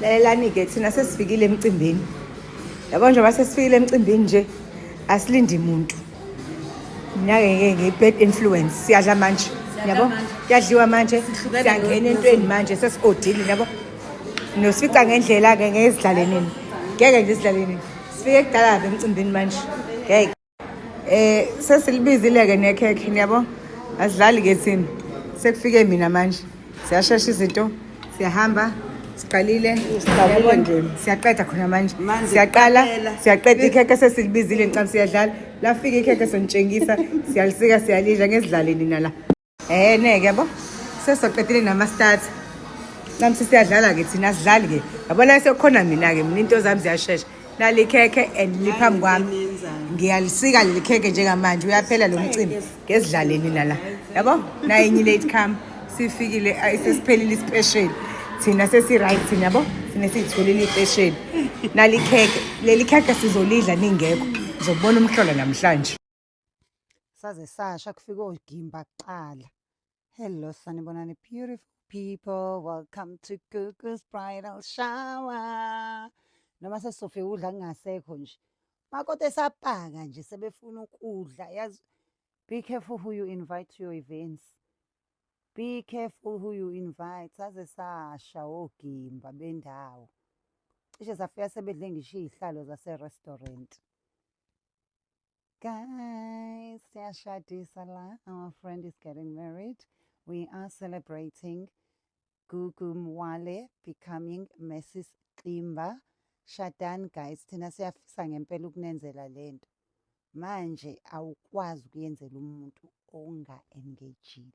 Lalelani-ke, thina sesifikile emcimbini. Yabo, njengoba sesifikile emcimbini nje, asilindi muntu. Mina-ke ngeke ngiyi-bad influence. Siyadla manje, yabo, kuyadliwa manje, siyangena entweni manje, sesi-odile, yabo. Nosifica ngendlela-ke, ngeke sidlale nini, ngeke nje sidlale nini. Sifike kudala-ke emcimbini manje, ngeke. Sesilibizile-ke nekhekhe, niyabo, asidlali-ke thina. Sekufike mina manje, siyashesha izinto, siyahamba, siqalile. Siqalile nje. Siyaqeda khona manje. Manje siyaqala kuphela. Siyaqeda ikhekhe, sesilibizile ncam, siyadlala. Lafika ikhekhe, sonitshengisa, siyalisika, siyalidla, ngesidlale nina la. Neke, yabo, sesizoqedile nama-start namsi, siyadlala-ke thina, asidlali-ke, yabona. Sekukhona mina-ke, mina into zami ziyashesha. Nali ikhekhe and liphambi kwami, ngiyalisika leli khekhe njengamanje. Uyaphela lo mcimbi, ngesidlale nina la, yabo. Naye enye late come, sifikile. Ayi, sesiphelile i-special, thina sesi-right thina, yabo, thina siyitholile i-special. Nali ikhekhe, leli khekhe sizolidla ningekho, ngizobona umhlola namhlanje. Saze sasha, kufike ogimba kuqala. Hello, sanibonani, beautiful people. Welcome to Gugu's bridal shower. Noma sesizofika ukudla kungasekho nje, makoti esapaka nje, sebefuna ukudla. Yazi, be careful who you invite to your events. Be careful who you invite. Saze sasha ogimba bendawo, cishe safika sebedle ngisho iy'hlalo zase-restaurant. Guys, siyashadisa la. Our friend is getting married. We are celebrating Gugu Mwale becoming Mrs. Ximba. Shadani guys, thina siyafisa ngempela ukunenzela lento. Manje awukwazi ukuyenzela umuntu onga-engagile.